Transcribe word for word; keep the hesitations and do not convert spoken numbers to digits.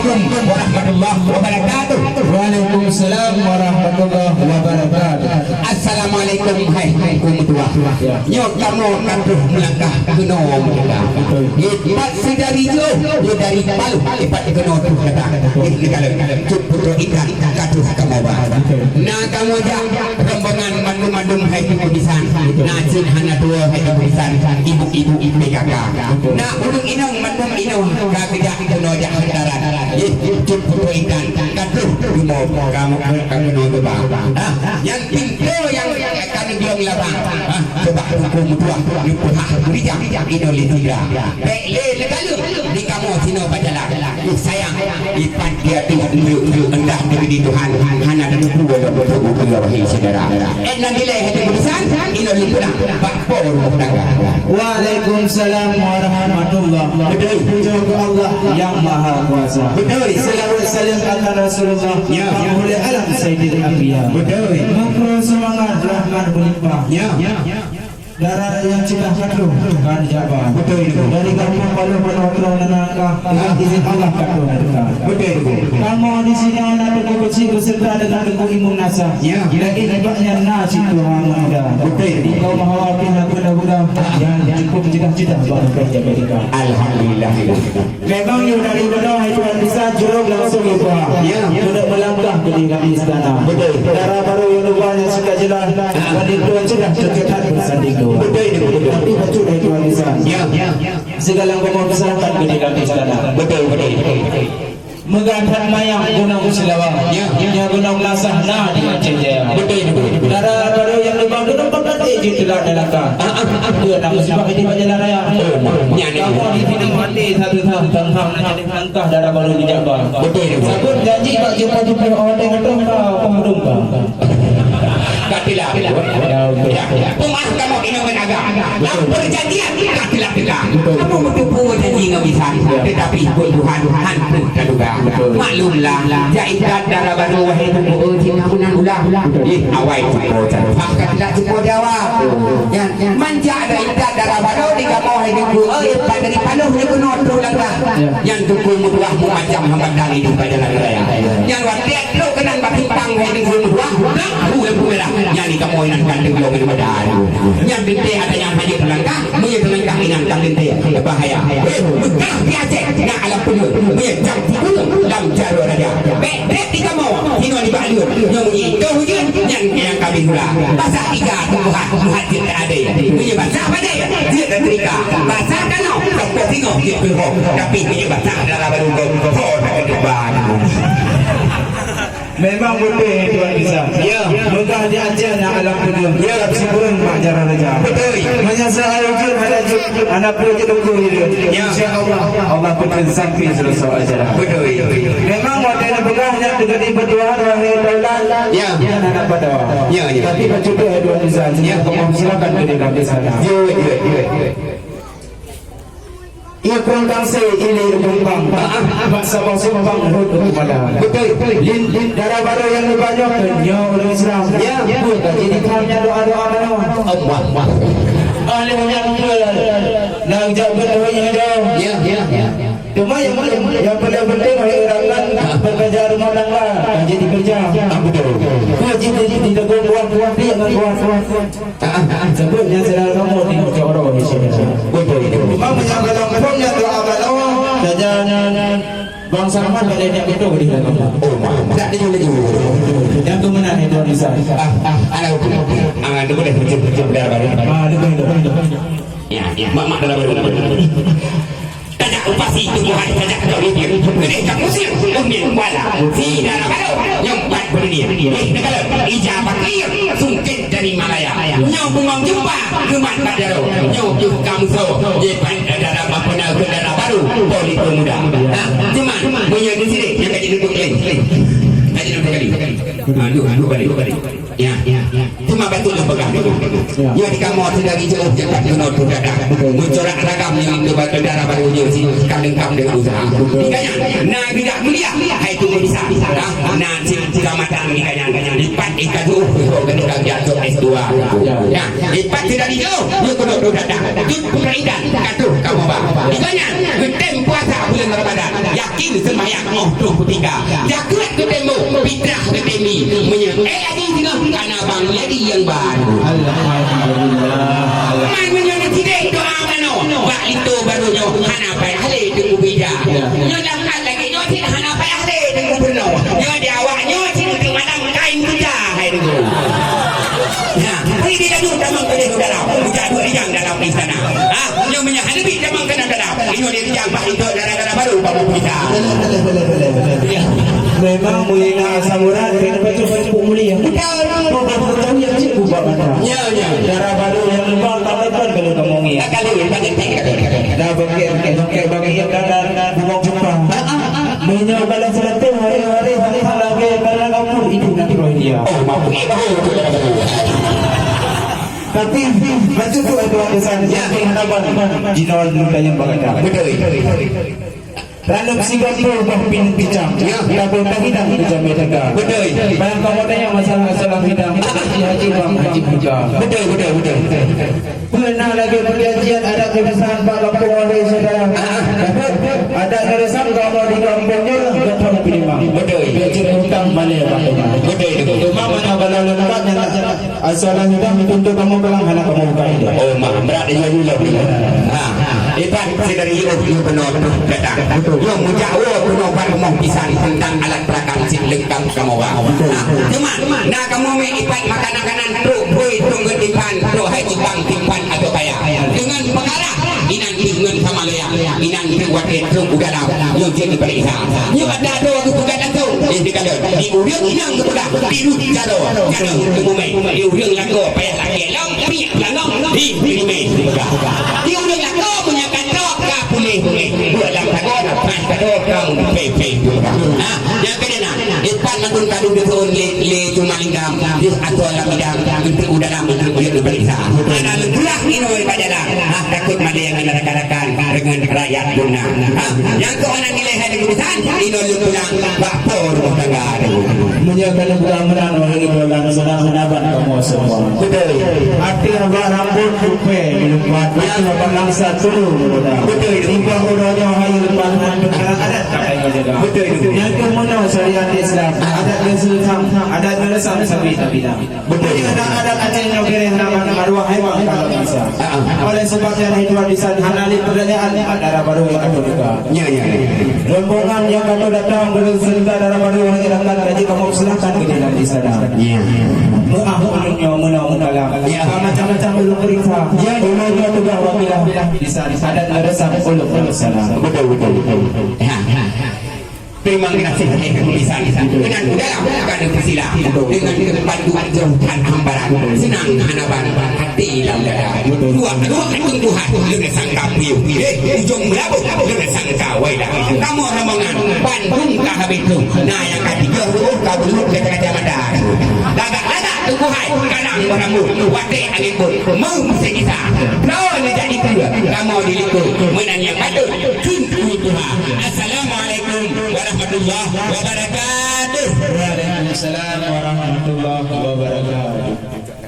Assalamualaikum warahmatullahi wabarakatuh. Waalaikumsalam warahmatullahi wabarakatuh. Assalamualaikum, hai Teungku meutuah. Ya. Nyoe kamoe ka troh meulangkah keunoe meulangkah. Betul. Di pat Seudari jih, di dari Paloh, di pat keunoe troh datang. Di Neukalon, Cut Putroe Intan, ka troh kamoe ba. Betul. Na kamoe jak rombongan mandum-mandum hai Teungku bisan. Betul. Na cit hana dua hai Teungku bisan, ibu-ibu P K K. Betul. Na ureueng inong mandum inong ka geujak keunoe jak hantaran. Ih, Cut Putroe Intan, ka troh rumoh kamoe ka keunoe geuba. Ah, nyang pintoe nyang ka neuglong labang. Ah, coba Teungku meutuah, neupeuhah beurijang, inoe lé sidra. Bèk lé neukaleuh di kamoe sinoe bajalan. Ih, sayang, ipat di ateueh endak di Tuhan, hana teupeue lom beutôi ukeue wahai syedara. Ét nan dilèe hati beusan, inoe lé sidra. Bak po rumoh tangga. Waalaikumsalam warahmatullah. Beutôi. Pujoe keu Allah nyang Maha Kuasa. Beutôi. Seulaweuet saleuem akan Rasulullah. Ya. Rahmatul alam Sayyidil Anbiya. Beutôi. Meukeureueng seumangat rahmat meulimpah. Ya. Dara nyang ceudah ka troh ka neujak ba. Beutôi, Teungku. Dari gampông Paloh Paloh Troe Nanangka, dengan izin Allah ka troh na teuka. Beutôi, Teungku. Kamoe di sinoe na Teungku Keuchik beserta dengan Teungku Imeum Nasah. Ya. Laén nibak nyan na cit tuha muda. Beutôi. Di kaum hawa pih na peunabuda. Ah. Nyang cukup ceudah-ceudah bak Teungku jaga-jaga. Alhamdulillah. Memang yôh dari bunoe hai Tuhan bisan jurông langsung yôh ba. Ya. Keuneuk meulangkah keu di istana. Beutôi. Dara barô nyang leubah nyang suka jeulaih, wanita ceudah cocok that beusanding dua. Beutôi, beutôi. Tapi bacut hai Tuhan bisan. Ya. Segala kamoe peusilakan keu di istana. Beutôi, beutôi, beutôi. Meugah that manyang Gunong Seulawang. Ya. Nyoe Gunong Nasah na di Aceh Jaya. Beutôi, beutôi, beutôi. Dara barô nyang leubah gunong pakat eh jeuet teulat dalam kah. Ah, ah, ah. Dua nama sebab ini bak jalan raya. Oh, nyan ni. Kamoe di sinoe mati satu tahun, tahun, tahun, Langkah dara barô di Jakba. Beutôi, beutôi. Sabon janji bak jumpa-jumpa orang dengan dong ka penghudung ka. Ka tilap. Ya, beutôi. Ya, ya. Peumah kamoe inong ngon agam. Lam perjanjian ka tilap teuka. Beutôi. Kamoe meutupeue janji ngon bisan. Ya. Tetapi buet Tuhan, han peuet taduga. Beutôi. Maklumlah, jak ikat dara barô wahai Teungku, cit na meunan ulah. Beutôi. Ih, awai cupo cari. Ka tilap cupo Jawa. Nyan, nyan. Manja ada ikat dara barô di kamoe hai Teungku. Eh, ipat dari Paloh ni keunoe troh langkah. Ya. Nyan Teungku meutuah meumacam hambatan di jalan raya. Nyan watèe trok keunan bak simpang hai Teungku meutuah, blang, hu lampu merah. Nyan di kamoe nyan kan teuglong di mata. Nyan teuntèe ada nyang hana teulangkah, meunyo teulangkah inan ka teuntèe bahaya. Eh, beukah di Aceh na alam peue, meunyo jam tiga lam jaroe raja. Bèk, bèk di kamoe, sinoe nibak lôn. Nyoe meunyo itoh ujeuen, nyan nyang ka beuhula. Basah iga, tumbuhan, tumbuhan jeuet keu adèe. Meunyo basah badèe, jeuet keu setrika. Basah kanoe, sampoe singoh jeuet keu ho. Tapi meunyo basah dara barô, ho na keutuban. Memang beutôi, Tuan Bisan. Ya. Meugah di Aceh na alam peue. Ya. Sikureueng mak jaroe raja. Beutôi. Meunyo seuhara ujeuen hana jeuet, hana peue jeuet ukeue hireuen. Ya. Insya Allah, Allah peutreun sampai seuleusoe acara. Beutôi. Memang watèe neupeugah nyan teujadi beutuhan wahai Taulan. Ya. Nyan hana pada. Ya, ya. Tapi bacut hai Tuan Bisan. Ya, ya. Silakan ke dalam istana. Ya, ya, ya, ya. Iya kurang tangse ilee kumbang. Bak saboh simpang rot keupada. Beutôi. Lin, lin dara barô nyang geubanyak nyoe ureueng Islam. Ya. Buet ka jadi tham nyan doa-doa manoe. Allah, Allah. Ahli nyang ke nang jak beutôi nyoe. Ya, ya, ya. Cuma yang, yang, yang paling penting, hai rakan, pekerja rumah tangga, jadi kerja. Ah, betul. Kau jadi, jadi, jadi, kuat, kuat, dia kuat, kuat, kuat. Ah, ah, ah, sebutnya saudara kamu di Coro di sini. Betul, betul. Memang menyangka langsung yang doa kalau saja bangsa Rahmat pada yang betul di dalam. Oh, mak, mak. Tak ada lagi. Yang tu mana itu bisa? Ah, ah, ada. Ah, tu boleh, betul, betul, betul, betul. Ah, betul, betul, betul. Ya, ya. Mak, mak, dalam, dalam, dalam. Tajak upasi tumbuhan, tajak kau ni dia. Boleh tak musim, umil kuala. Si dalam baru, nyempat berdiri. Eh, negara, ija bakir, sungkit dari Malaya. Nyoe bungong jumpa, gemat bak daro. Nyoe piôh kamoe so, je pan dara apa na ke dara baru, politik muda. Ha, cuman, punya di sini, yang kaji duduk lain. Kaji duduk kali. Ha, duduk, duduk balik, duduk balik. Ya, ya, ya. Cuma batul yang pegang dulu. Ya. Ya, di kamoe sedari jauh je pat keunoe tu dadah. Betul. Mencorak ragam yang ke batu darah baru je si kandeng kam dengan usaha. Betul. Tingkahnya, na tidak mulia, hai tu bisa. Dah, na si Tamatan di kanyang-kanyang lipat ikat uh, kau kena kau jatuh S dua. Ya. Nah, lipat tidak dijauh, lu kena tu datang. Jut putra ikan, katuh kamu bah. Di kanyang, getem puasa bulan Ramadan. Yakin sembahyang oh tuh ketika. Jaket ke tembok, fitrah ke temi. Menye-, eh, lagi tengah, karena bang jadi yang baru. Alhamdulillah. Man meunyoe neusidek doa manoe, bak linto barô nyoe hana payah lé teungku bija. Ya. Nyoe lam hat lagèe nyoe cit hana payah lé teungku peurunoe. Nyoe di awak nyoe cit untuk malam kain kuda hai teungku. Ya, bri di laju tamong keudeh u dalam. Ucap dua rijang dalam istana. Ha, nyoe meunyoe hana bri tamong keudeh dalam. Inoe di rijang bah itu dara-dara barô kamoe bisa. Boleh, boleh, boleh, boleh, boleh. Ya. Memang mulia asam urat, kena baca-baca buku mulia. Betul. Buku-buku tahu yang cik buat mana. Ya, ya. Dara barô nyang leubang tak leubang kalau kamoe ngieng. Dah kali, dah kali, dah kali. Dah bangkit, bangkit, bangkit, bangkit, dah, dah, dah, bunga jumpa. Ah, ah, ah. Meunyoe kalau seuleuteh hari-hari, hari lagi, karena kamu itu nanti roh dia. Oh, mampu. Eh, baru, baru, baru. Tapi, baca tu ada pesan, ya, hadapan. Jinoe dulu tanya bagaimana. Betul. Random sigoe boh pin picang. Ya. Kita boh tak hidang di jamé tengah. Betul. Bayang kamu tanya masalah-masalah hidang. Haji, Haji, Bang Haji Puja. Betul, betul, betul. Pernah lagi perjanjian adat kebiasaan Pak Kampung oleh saudara. Ah. Adat kebiasaan kamu di kampungnya, datang pinimang. Betul. Dia cek utang balik Pak Imam. Betul, betul. Cuma mana bala lengkapnya nak. Asal hidang pintu kamoe kalang hana kamoe buka hidang. Oh, mak, berat dia juga. Ha. Iban sidari yôh, yôh peunoh trôk datang. Betul. Yôh mujak woe peunoh ban rumoh pisan teuntang alat peurakan cit leungkap kamoe ba. Betul. Ha. Cuma, na kamoe mé iban makanan-makanan trôk, bui, tunggeut iban, trôk hai cupang, timpan atau kaya. Dengan peukara, inan pih ngon sama loya. Inan pih watèe trôk u dalam, yôh jeuet diperiksa. Nyoe ada dua geupeugah langsung. Eh, dikalon. Di ureueng inong geupeugah, di ruh jaroe. Jaroe teumumé. Di ureueng lakoe payah lakèe lom, piyak lalong, di teumumé geupeugah. Di ureueng lakoe meunyo ka trok, ka puléh-puléh. Dua lam sagoe, paih sagoe, ka meupé-pé geupeugah. Nah, nyang keudua na, iban mandum ka dudoe lé, lé cuma lingkam. Di atô lam idang, untuk u dalam, untuk u dalam periksa. Ana leupeurah inoe bak jalan. Ah, takot malèe ngon rakan-rakan. Dengan rakyat guna. Ha, nyang keu aneuk ilèe hai di urusan, inoe lôn pulang bak po rumoh tangga tu. Meunyoe ka lôn buka meunan, wahai ibu dan saudara, hana ban kamoe seumua. Betul. Até bak rambut kupée meulumpat, até bak langsa tuleueng muda. Betul. Tiba uroe nyoe hai leupah ngon peukara adat ka kamoe jaga. Betul. Nyang keu meunoe syariat Islam, adat Islam, adat ngon reusam sabe tabina. Betul. Jadi, adat-adat Aceh nyoe kirém nama maruah hai bang kalau bisa. Ah, ah. Oleh sebab nyan hai tuan bisan hana lé peurtanyaan pada dara barô nyang ka teuka. Ya, ya, ya. Rombongan nyang ka datang beserta dara barô nyang datang, jadi kamoe silakan ke dalam istana. Ya. Meuah ulôn nyoe meunoe meukalam. Ya. Ka macam-macam ulôn periksa. Ya. Ulôn nyoe tugaih wakilah. Di sana adat ada satu ulun sana. Betul, betul, betul. Ya, ya, ya. Terima kasih, eh, tulisan. Dengan dalam keadaan bersila. Dengan tempat dua jauh dan hamparan. Senang hana ban, hati dalam dada. Dua, dua kandung Tuhan, leuneuk sangka piôh. Eh, ujong meulaboh, leuneuk sangka waidah. Kamoe rombongan, bandum ka habéh tu. Nah, nyang ka tiga puluh ka bulut kacamata. Lagak-lagak tubuh hai, kalang beurambut. Watèe angén bot, meu meusé gisa. Droe neujak dikeue, kamoe dilikot. Meunan nyang patôt, kheun keu Tuhan. Assalamualaikum warahmatullahi wabarakatuh. Waalaikumsalam warahmatullahi wabarakatuh.